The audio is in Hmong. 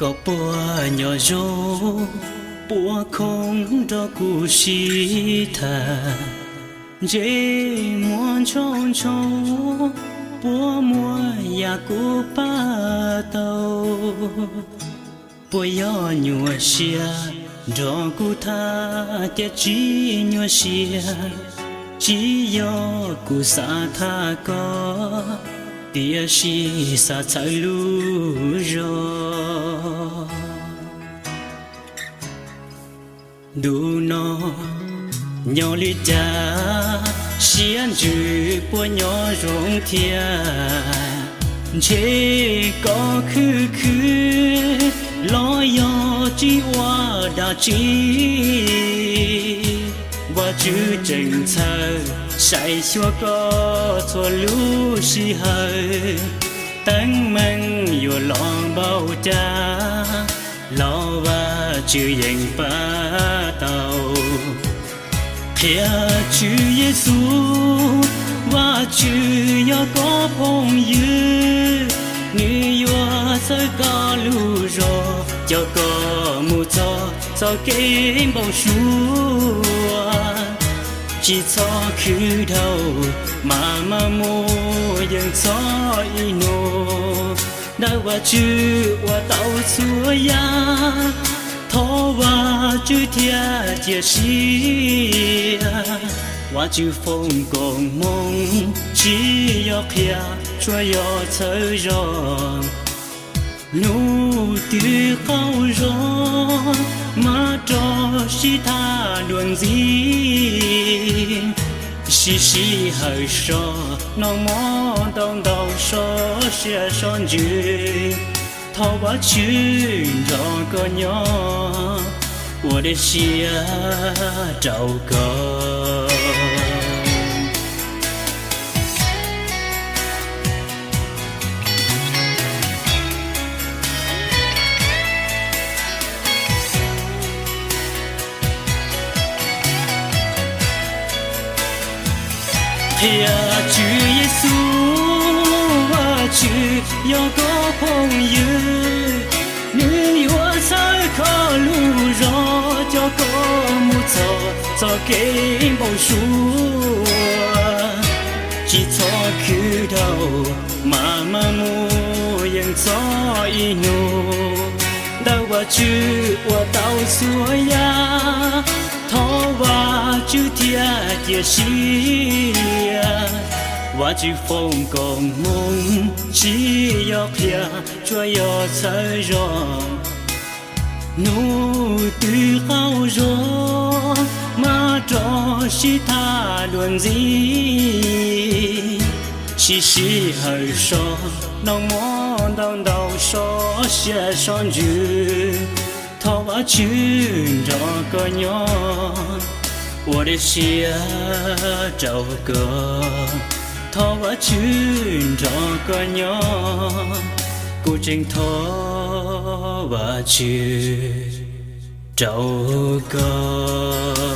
Koj puas nyob zoo, puas khoom nrog kuv sib tham, ntsej muag ntshau ntshau, puas muaj yam kuv pab tau? Puas yog nyuaj siab nrog kuv tham ces tsis nyuaj siab, tsis yog kuv xav tham koj, tiam sis xav txhawb lub zog. Ntu no nyob li cas, siab ntsws puas nyob zoo thiab? Ntshe koj khwv khwv los yog tsis ua dab tsi. Vajtswv tseem txhawj saib xyuas koj txhua lub sij hawm. Teeb meem yuav los npaum cas los Vajtswv yeej pab tau. Qhia Tswv Yexus, Vajtswv yog koj phooj ywg, nws yuav txhawb koj lub zog, coj koj mus txog txoj kev npau suav. Tsis txhob khwv dhau, mas mas mus yeej txhob ib hnub, ntawm Vajtswv ua tau txhua yam. Thov Vajtswv thiab cia siab, Vajtswv foom koob hmoov tsis yog qhia, tsuas yog txhawb zog. Hnub twg qaug zog, mas rov sib tham dua ntxiv. Sib sij hawm so, noj mov ntau ntau, so siab so ntsws. Thov Vajtswv nrog koj nyob, ua dej siab rau koj. Qhia Tswv Yexus, Vajtswv yog koj phooj ywg, nws yuav txhawb koj lub zog, coj koj mus txog txoj kev npau suav. Tsis txhob khwv dhau, mas mas mus yeej txhob ib hnub, ntawm Vajtswv ua tau txhua yam. Thov Vajtswv thiab cia siab, Vajtswv foom koob hmoov tsis yog qhia, tsuas yog txhawb zog. Hnub twg qaug zog, mas rov sib tham dua ntxiv. Sib sij hawm so, noj mov ntau ntau, so siab so ntsws. Thov Vajtswv nrog koj nyob, ua dej siab rau koj. Thov Vajtswv nrog koj nyob, kuv tseem thov Vajtswv rau koj.